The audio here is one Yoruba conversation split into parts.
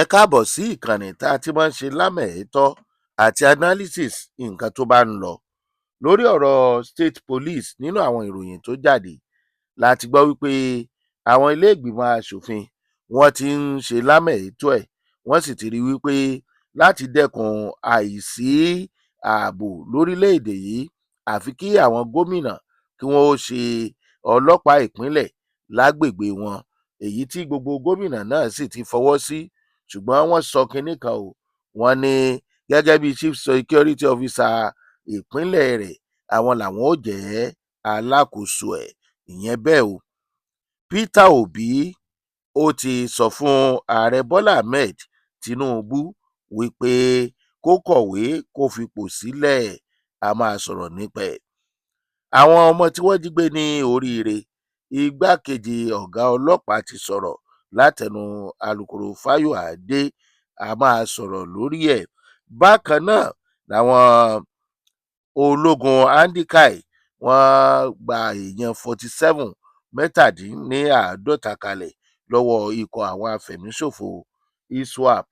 Ẹ káàbọ̀ sí ìkànnì tá a ti máa ń ṣe lámẹ̀ẹ́tọ́ àti analysis nǹkan tó bá ń lọ lórí ọ̀rọ̀ state police. Nínú àwọn ìròyìn tó jáde la ti gbọ́ wípé àwọn ilé ìgbìmọ̀ asòfin, wọ́n ti ń ṣe lámẹ̀ẹ́tọ́ ẹ̀, wọ́n sì ti rí wípé láti dẹ́kun àìsí ààbò lórílẹ̀‐èdè yìí, àfi kí àwọn gómìnà kí wọ́n ó ṣe ọlọ́pàá ìpínlẹ̀ lágbègbè wọn, èyí tí gbogbo gómìnà náà sì ti fọwọ́ sí. Ṣùgbọ́n wọ́n sọ kinní kan o, wọ́n ní gẹ́gẹ́ bí chief security officer ìpínlẹ̀ rẹ̀, àwọn làwọn ó jẹ́ alákòóso ẹ̀. Ìyẹn bẹ́ẹ̀ o. Peter Obi ó ti sọ fún Ààrẹ Bọ́lá Ahmed Tinubu wípé kó kọ̀wé kó fipò sílẹ̀. A máa sọ̀rọ̀ nípa ẹ̀. Àwọn ọmọ tí wọ́n jí gbé ní Oríire, igbákejì ọ̀gá ọlọ́pàá ti sọ̀rọ̀ látẹnu alūkkóró Fáyọ̀adé. A máa sọ̀rọ̀ lórí ẹ̀. Bákan náà làwọn ológun Andikai, wọ́n gba èèyàn 47, 47, kalẹ̀ lọ́wọ́ ikọ̀ àwọn afẹ̀míṣòfò ISWAP.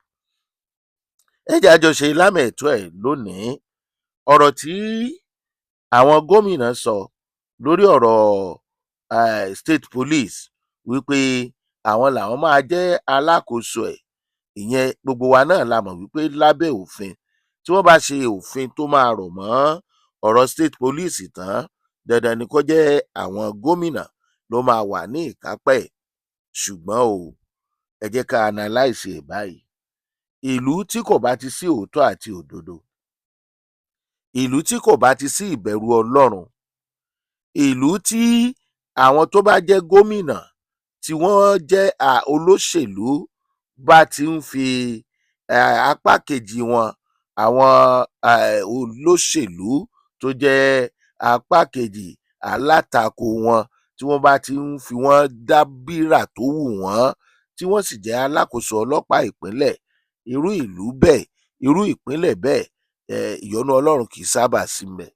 Ẹ jẹ́ àjọ ṣe lámẹ̀ẹ́tọ́ ẹ̀ lónìí. Ọ̀rọ̀ tí àwọn gómìnà sọ lórí ọ̀rọ̀ state police wípé àwọn làwọn máa jẹ́ alákòóso ẹ̀, ìyẹn gbogbo wa náà la mọ̀ wípé lábẹ́ òfin, tí wọ́n bá ṣe òfin tó máa rọ̀ mọ́ ọ̀rọ̀ state police tán, dandan ni kó jẹ́ àwọn gómìnà ló máa wà ní ìkápá ẹ̀. Ṣùgbọ́n o, ẹ jẹ́ ká analyse ẹ̀ báyìí. Ìlú tí kò bá ti sí òótọ́ àti òdodo, ìlú tí kò bá ti sí ìbẹ̀rù Ọlọ́run, ìlú tí àwọn tó bá jẹ́ gómìnà tí wọ́n jẹ́ olóṣèlú bá ti ń fi apá kejì wọn, àwọn olóṣèlú tó jẹ́ apá kejì alátakò wọn, tí wọ́n bá ti ń fi wọ́n dá bírà tó wù wọ́n, tí wọ́n sì jẹ́ alákòóso ọlọ́pàá ìpínlẹ̀, irú ìlú bẹ́ẹ̀, irú ìpínlẹ̀ bẹ́ẹ̀, ìyọ́nú Ọlọ́run kì í sábà sí ńbẹ̀.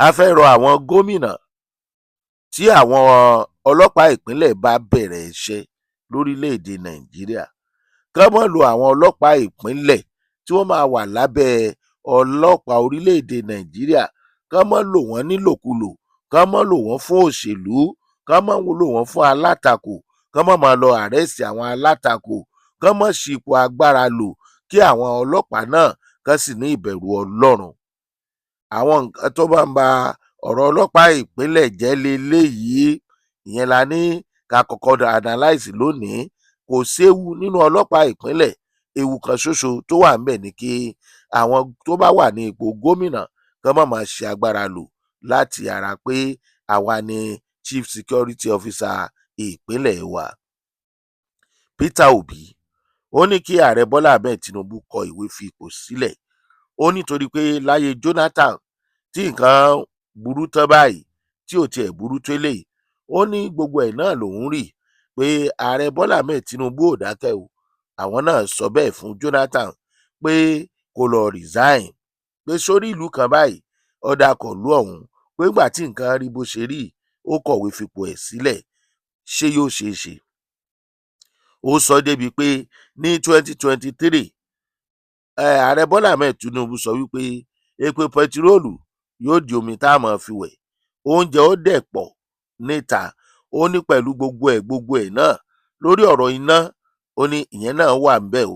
A fẹ́ rọ àwọn gómìnà, tí àwọn ọlọ́pàá ìpínlẹ̀ bá bẹ̀rẹ̀ iṣẹ́ lórílẹ̀‐èdè Nàìjíríà, kán má lo àwọn ọlọ́pàá ìpínlẹ̀ tí wọ́n máa wà lábẹ́ ọlọ́pàá orílẹ̀‐èdè Nàìjíríà, kán má lò wọ́n nílòkulò, kán má lò wọ́n fún òṣèlú, kán má lò wọ́n fún alátakò, kán má máa lọ arrest àwọn alátakò, kán má ṣi ipò agbára lò, kí àwọn ọlọ́pàá náà kán sì ní ìbẹ̀rù Ọlọ́run. Àwọn nǹkan tó bá ń ba ọ̀rọ̀ ọlọ́pàá ìpínlẹ̀ jẹ́ leléyìí. Ìyẹn la ní ká kọ́kọ́ analyse lónìí. Kò séwu nínú ọlọ́pàá ìpínlẹ̀. Ewu kan ṣoṣo tó wà ńbẹ̀ ni kí àwọn tó bá wà ní ipò gómìnà kán má máa ṣi agbára lò láti ara pé àwa ni chief security officer ìpínlẹ̀ wa. Peter Obi ó ní kí Ààrẹ Bọ́lá Ahmed Tinubu kọ ìwé fi ipò sílẹ̀. Ó nítorí pé láyé Jonathan, tí nǹkan burú tán báyìí, tí ò tiẹ̀ burú tó eléyìí, ó ní gbogbo ẹ̀ náà lòún rí pé Ààrẹ Bọ́lá Ahmed Tinubu ò dákẹ́ o. Àwọn náà sọ bẹ́ẹ̀ fún Jonathan pé kó lọ resign, pé sórí ìlú kan báyìí ó dákọ̀ ìlú ọ̀hún, pé ńgbà tí nǹkan rí bó ṣe rí, ó kọ̀wé fipò ẹ̀ sílẹ̀. Ṣé yóò ṣeé ṣe? Ó sọ débi pé ní 2023, Ààrẹ Bọ́lá Ahmed Tinubu sọ wípé epo pẹtiróòlù yóò di omi tá a máa fi wẹ̀, oúnjẹ ó dẹ̀ pọ̀ níta. Ó ní pẹ̀lú gbogbo ẹ̀ náà, lórí ọ̀rọ̀ iná, ó ní ìyẹn náà wà ńbẹ̀ o,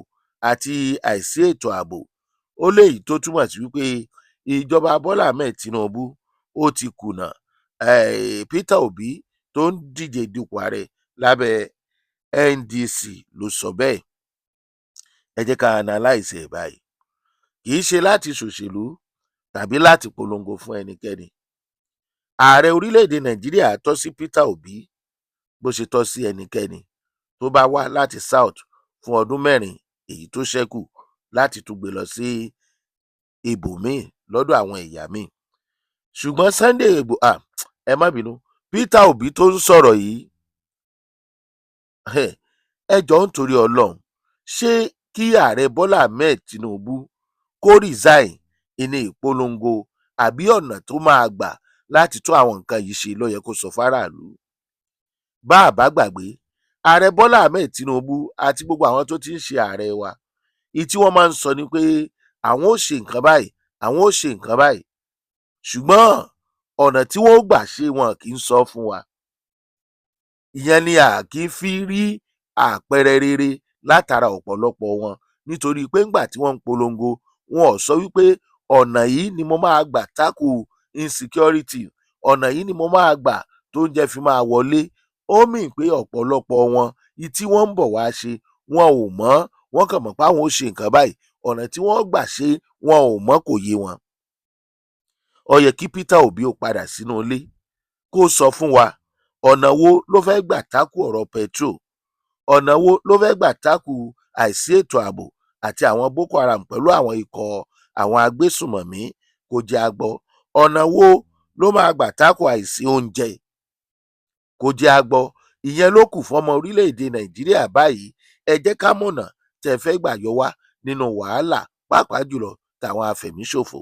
àti àìsí ètò ààbò. Ó léyìí tó túmọ̀ sí wípé ìjọba Bọ́lá Ahmed Tinubu ó ti kùnà. Peter Obi tó ń díje dupò ààrẹ lábẹ́ NDC ló sọ bẹ́ẹ̀. Ẹ jẹ́ ká analyse ẹ̀ báyìí. Kì í ṣe láti ṣòṣèlú tàbí láti polongo fún ẹnikẹ́ni. Ààrẹ orílẹ̀-èdè Nàìjíríà tọ́ sí Peter Obi bó ṣe tọ́ sí ẹnikẹ́ni tó bá wá láti South fún ọdún 4 èyí tó ṣẹ́kù láti tún gbé lọ sí ibòmíì lọ́dọ̀ àwọn ẹ̀yà míì. Ṣùgbọ́n Sunday Igboho, ah, ẹ má bínú, Peter Obi tó ń sọ̀rọ̀ yìí, ẹ jọ̀ọ́, nítorí Ọlọ́run, ṣé kí Ààrẹ Bọ́lá Ahmed Tinubu kó resign ní ìpolongo, àbí ọ̀nà tó máa gbà láti tún àwọn nǹkan yìí ṣe ló yẹ kó sọ fáráàlú? Bá a bá gbàgbé, Ààrẹ Bọ́lá Ahmed Tinubu àti gbogbo àwọn tó ti ń ṣe ààrẹ wa, ìyí tí wọ́n máa ń sọ ni pé àwọn ó ṣe nǹkan báyìí, àwọn ó ṣe nǹkan báyìí, ṣùgbọ́n ọ̀nà tí wọ́n ó gbà ṣe wọn kì í sọ fún wa. Ìyẹn ni a kì í fi rí àpẹẹrẹ rere látara ọ̀pọ̀lọpọ̀ wọn, nítorí pé ńgbà tí wọ́n ń polongo, wọn ò sọ wípé ọ̀nà yìí ni mo máa gbà tackle insecurity, ọ̀nà yìí ni mo máa gbà tó ń jẹ́ fi máa wọlé. Ó mì pé ọ̀pọ̀lọpọ̀ wọn, ìyí tí wọ́n ń bọ̀ wá ṣe wọn ò mọ̀. Wọ́n kàn mọ̀ pé àwọn ó ṣe nǹkan báyìí, ọ̀nà tí wọ́n gbà ṣe wọn ò mọ̀, kò yé wọn. Ó yẹ kí Peter Obi ó padà sínú ilé kó sọ fún wa ọ̀nà wo ló fẹ́ gbà tackle ọ̀rọ̀ petrol, ọ̀nà wo ló fẹ́ gbà tackle àìsí ètò ààbò àti àwọn Boko Haram pẹ̀lú àwọn ikọ̀ àwọn agbésùmọ̀mí, kó jẹ́ a gbọ́. Ọ̀nà wo ló máa gbà tackle àìsí oúnjẹ, kó jẹ́ a gbọ́. Ìyẹn ló kù fọ́mọ orílẹ̀-èdè Nàìjíríà báyìí. Ẹ jẹ́ ká mọ̀nà tẹ́ ẹ fẹ́ gbà yọ wá nínú wàhálà, pàápàá jùlọ tàwọn afẹ̀míṣòfò.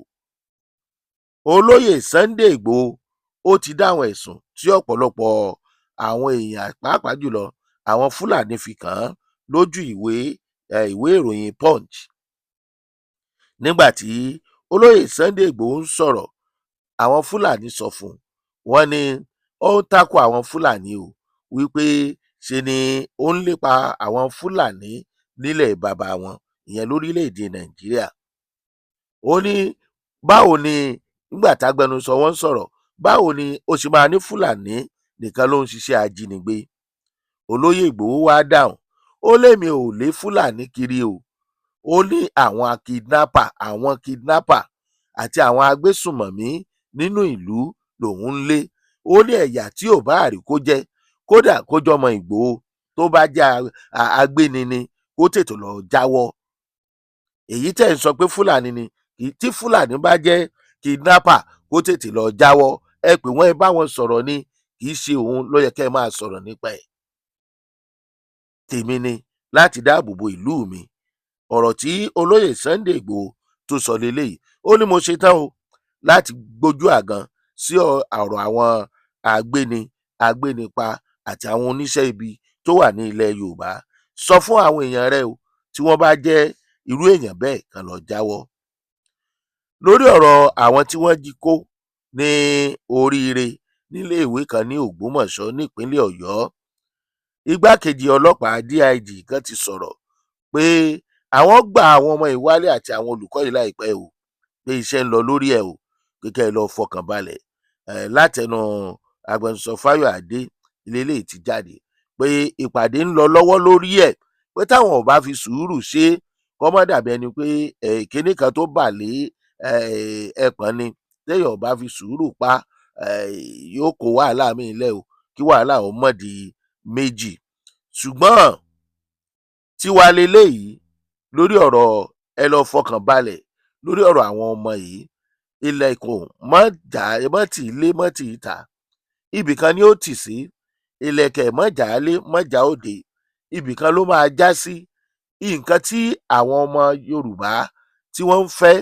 Olóyè Sunday Ìgbòho ó ti dáhùn ẹ̀sùn tí ọ̀pọ̀lọpọ̀ àwọn èèyàn, pàápàá jùlọ àwọn Fúlàní, fi kàn án lójú ìwé ìròyìn Punch. Nígbà tí olóyè Sunday Ìgbòho ń sọ̀rọ̀, àwọn Fúlàní sọ fún un, wọ́n ní ó ń takò àwọn Fúlàní o, wípé ṣe ni ó ń lépa àwọn Fúlàní nílẹ̀ bàbá wọn, ìyẹn lórílẹ̀‐èdè Nàìjíríà. Ó ní báwo ni nígbà tágbẹnusọ wọn ń sọ̀rọ̀, báwo ni ó ṣe máa ní Fúlàní nìkan ló ń ṣiṣẹ́ ajínigbé? Olóyè Ìgbòho wá dáhùn, ó lémi ò lé Fúlàní kiri o. Ó ní àwọn kidnapper àti àwọn agbésùnmọ̀mí nínú ìlú lòun ń lé. Ó ní ẹ̀yà tí ò bá rí kó jẹ́, kódà kó jọmọ Ìgbòho, tó bá jẹ́ agbéni ni, kó tètè lọ jáwọ́. Èyí tẹ̀ ń sọ pé Fúlàní ni, tí Fúlàní bá jẹ́ kidnapper, kó tètè lọ jáwọ́. Ẹ pè wọ́n, ẹ bá wọn sọ̀rọ̀ ni, kì í ṣe òun ló yẹ kẹ́ ẹ máa sọ̀rọ̀ nípa ẹ̀. Tèmi ni láti dáàbò bo ìlú mi. Ọ̀rọ̀ tí olóyè Sunday Ìgbòho tó sọ leléyìí. Ó ní mo ṣe tán o láti gbójú àgan sí ọ̀rọ̀ àwọn agbéni, agbénipa àti àwọn oníṣẹ́ ibi tó wà ní ilẹ̀ Yorùbá. Sọ fún àwọn èèyàn rẹ o, tí wọ́n bá jẹ́ irú èèyàn bẹ́ẹ̀, kàn lọ jáwọ́. Lórí ọ̀rọ̀ àwọn tí wọ́n jí kó ní oríire níléèwé kan ní Ògbómọ̀ṣọ́ nípínlẹ̀ Ọ̀yọ́, igbákejì ọlọ́pàá DIG kan ti sọ̀rọ̀ pé àwọn gba àwọn ọmọ ìwálé àti àwọn olùkọ́ yìí láìpẹ́ o, pé iṣẹ́ ń lọ lórí ẹ̀ o, pé kẹ́ ẹ lọ fọkàn balẹ̀. Látẹnu agbẹnusọ Fáyọ̀adé lélẹ́yìí ti jáde pé ìpàdé ń lọ lọ́wọ́ lórí ẹ̀, pé táwọn ò bá fi sùúrù ṣe é, kó má dàbí ẹni pé kinní kan tó bà lé ẹpọ̀n ni, téèyàn ò bá fi sùúrù pa, yóò kó wàhálà míì lẹ̀ o, kí wàhálà ó mọ̀ di méjì. Ṣùgbọ́n tiwa leléyìí lórí ọ̀rọ̀, ẹ lọ fọkàn balẹ̀ lórí ọ̀rọ̀ àwọn ọmọ yìí. Ilẹ̀kùn mọ́ jà mọ́ tì í lé mọ́ tì í ta, ibì kan ni ó tì sí. Ìlẹ̀kẹ̀ mọ́ jà á lé mọ́ jà òde, ibì kan ló máa já sí. Nǹkan tí àwọn ọmọ Yorùbá tí wọ́n ń fẹ́,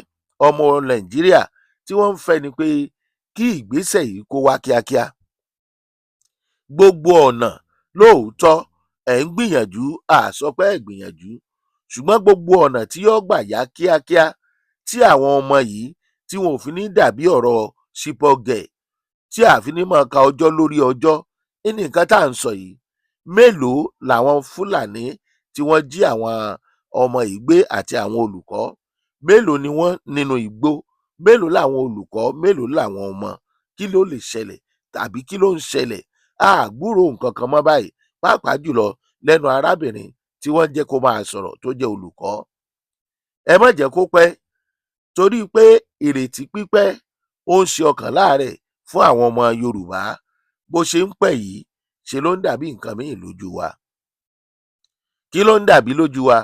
ọmọ Nàìjíríà tí wọ́n ń fẹ́ ni pé kí ìgbésẹ̀ yìí kó wá kíákíá. Gbogbo ọ̀nà lóòótọ́ ẹ̀ ń gbìyànjú, àsọ pé ẹ̀ gbìyànjú, ṣùgbọ́n gbogbo ọ̀nà tí yóò gbà yá kíákíá, tí àwọn ọmọ yìí tí wọn ò fi ní dàbí ọ̀rọ̀ Chibok girl, tí àfi ní máa ka ọjọ́ lórí ọjọ́ ní nǹkan tá à ń sọ yìí. Mélòó làwọn Fúlàní tí wọ́n jí àwọn ọmọ yìí gbé àti àwọn olùkọ́? Mélòó ni wọ́n nínú igbó? Mélòó làwọn olùkọ́? Mélòó làwọn ọmọ? Kí ló lè ṣẹlẹ̀ tàbí kí ló ń ṣẹlẹ̀? A gbúròó nǹkan kan mọ́ báyìí, pàápàá jùlọ lẹ́nu arábìnrin tí wọ́n jẹ́ kó máa sọ̀rọ̀ tó jẹ́ olùkọ́. Ẹ má jẹ́ kó pẹ́, torí pé ìrètí pípẹ́ ó ń ṣe ọkàn láàárẹ̀ fún àwọn ọmọ Yorùbá. Bó ṣe ń pẹ́ yìí, ṣe ló ń dàbí nǹkan míì lójú wa. Kí ló ń dàbí lójú wa?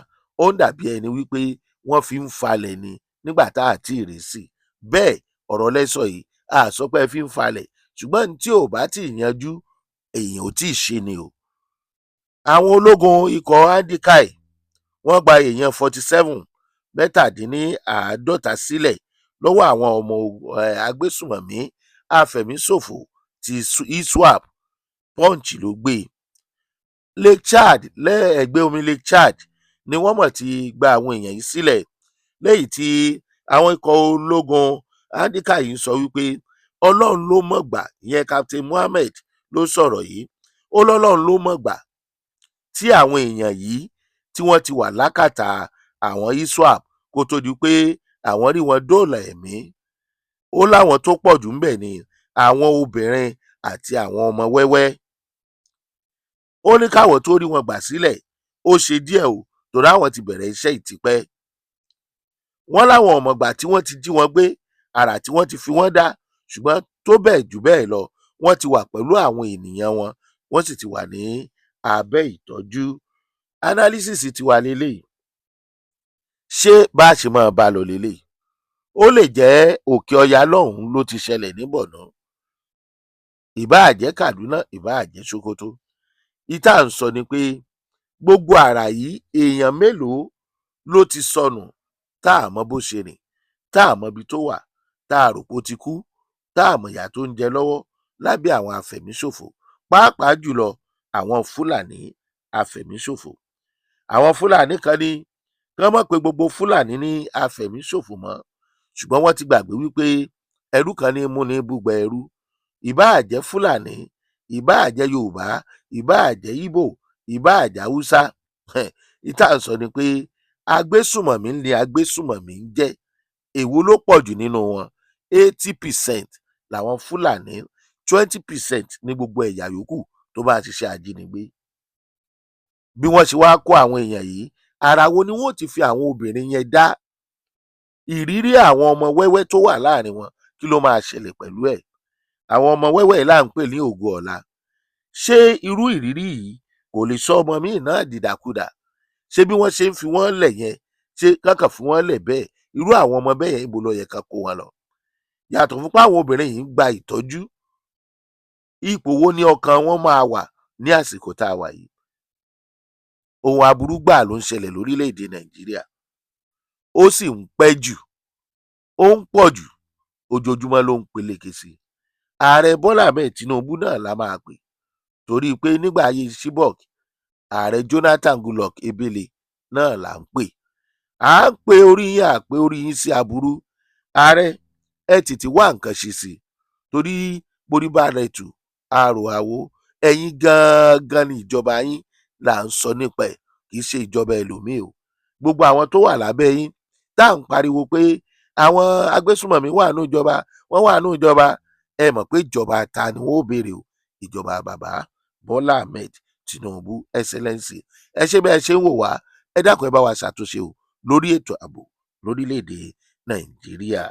Ó ń dàbí ẹni wípé wọ́n fi ń falẹ̀ ni nígbà tá à tí ì rí sí. Bẹ́ẹ̀ ọ̀rọ̀ lẹ́sọ̀ yìí, a sọ pé ẹ fi ń falẹ̀, ṣùgbọ́n tí ò bá tí ì yanjú, èèyàn ò tí ì ṣe ni o. Àwọn ológun ikọ̀ Andikai wọ́n gba èèyàn 47, 47, sílẹ̀ lọ́wọ́ àwọn ọmọ agbésùmọ̀mí afẹ̀míṣòfò ti ISWAP. Punch ló gbé e. Lake Chad, lẹ́ẹ̀gbẹ́ omi Lake Chad ni wọ́n mọ̀ ti gba àwọn èèyàn yìí sílẹ̀, léyìí tí àwọn ikọ̀ ológun Andika yìí ń sọ wípé Ọlọ́run ló mọ̀ gbà. Ìyẹn Captain Muhammed ló sọ̀rọ̀ yìí. Ó lọ́lọ́run ló mọ̀ gbà tí àwọn èèyàn yìí tí wọ́n ti wà lákàtà àwọn ISWAP kó tó di pé àwọn rí wọn dóòlà ẹ̀mí. Ó láwọn tó pọ̀ jù ńbẹ̀ ni àwọn obìnrin àti àwọn ọmọ wẹ́wẹ́. Ó ní káwọn tó rí wọn gbà sílẹ̀, ó ṣe díẹ̀ o, torí àwọn ti bẹ̀rẹ̀ iṣẹ́ yìí tipẹ́. Wọ́n láwọn ò mọ̀gbà tí wọ́n ti jí wọn gbé, àrà tí wọ́n ti fi wọ́n dá, ṣùgbọ́n tó bẹ́ẹ̀ jù bẹ́ẹ̀ lọ, wọ́n ti wà pẹ̀lú àwọn ènìyàn wọn, wọ́n sì ti wà ní abẹ́ ìtọ́jú. Analysis ti wà léléyìí. Ṣé bá a ṣe máa bá a lọ léléyìí? Ó lè jẹ́ Òkè Ọya lọ́hùn-ún ló ti ṣẹlẹ̀ ní Borno, ìbáà jẹ́ Kaduna, ìbáà jẹ́ Sokoto. Ìta ń sọ ni pé gbogbo àrà yìí, èèyàn mélòó ló ti sọnù tá a mọ bó ṣe rìn, tá a mọ ibi tó wà, tá a rò pé ó ti kú, tá a mọ ìyà tó ń jẹ lọ́wọ́ lábẹ́ àwọn afẹ̀míṣòfò, pàápàá jùlọ àwọn Fúlàní afẹ̀míṣòfò? Àwọn Fúlàní kan ní kán mọ̀ pé gbogbo Fúlàní ní afẹ̀míṣòfò mọ́, ṣùgbọ́n wọ́n ti gbàgbé wípé ẹrú kan ní múni búgbà ẹrú. Ìbáà jẹ́ Fúlàní, ìbáà jẹ́ Yorùbá, ìbáà jẹ́ Ìgbò, ìbáà jẹ́ Haúsá, ìta ń sọ ni pé agbésùmọ̀mí ni agbésùmọ̀mí ń jẹ́. Èwo ló pọ̀ jù nínú wọn? 80% làwọn Fúlàní, 20% ní gbogbo ẹ̀yà yòókù tó bá ń ṣiṣẹ́ ajínigbé. Bí wọ́n ṣe wá kó àwọn èèyàn yìí, ara wo ni wọ́n ti fi àwọn obìnrin yẹn dá? Ìrírí àwọn ọmọ wẹ́wẹ́ tó wà láàrin wọn, kí ló máa ṣẹlẹ̀ pẹ̀lú ẹ̀? Àwọn ọmọ wẹ́wẹ́ yìí là ń pè ní ògo ọ̀la. Ṣé irú ìrírí yìí kò lè sọ ọmọ míì náà dìdàkudà? Ṣé bí wọ́n ṣe ń fi wọ́n lẹ̀ yẹn, ṣé kánkàn fi wọ́n lẹ̀ bẹ́ẹ̀? Irú àwọn ọmọ bẹ́ẹ̀ yẹn, ibo ló yẹ ká kó wọn lọ? Yàtọ̀ fún pé àwọn obìnrin yìí ń gba ìtọ́jú, ipò wo ni ọkàn wọn máa wà ní àsìkò tá a wà yìí? Ohun aburú gbáà ló ń ṣẹlẹ̀ lórílẹ̀‐èdè Nàìjíríà. Ó sì ń pẹ́ jù, ó ń pọ̀ jù, ojoojúmọ́ ló ń peléke sí i. Ààrẹ Bọ́lá Ahmed Tinubu náà la máa pè, torí pé nígbà ayé Chibok, Ààrẹ Jonathan Goodluck Ebele náà là ń pè. À ń pe orí yín, à pé orí yín sí aburú. Ààrẹ, ẹ tètè wá nǹkan ṣe sí i, torí borí bá rẹ tù àrò àwo. Ẹ̀yin gangan ni ìjọba yín là ń sọ nípa ẹ̀, kì í ṣe ìjọba ẹlòmíì o. Gbogbo àwọn tó wà lábẹ́ yín tá à ń pariwo pé àwọn agbésùmọ̀mí wà nù ìjọba, wọ́n wà nù ìjọba, ẹ mọ̀ pé ìjọba ta ni wọ́n ó béèrè o? Ìjọba bàbá Bọ́lá Ahmed Tinubu. Excellency, ẹ ṣé bẹ́ẹ̀ ṣe ń wò wá. Ẹ dákun, ẹ bá wa ṣàtúnṣe o lórí ètò ààbò lórílẹ̀‐èdè Nàìjíríà.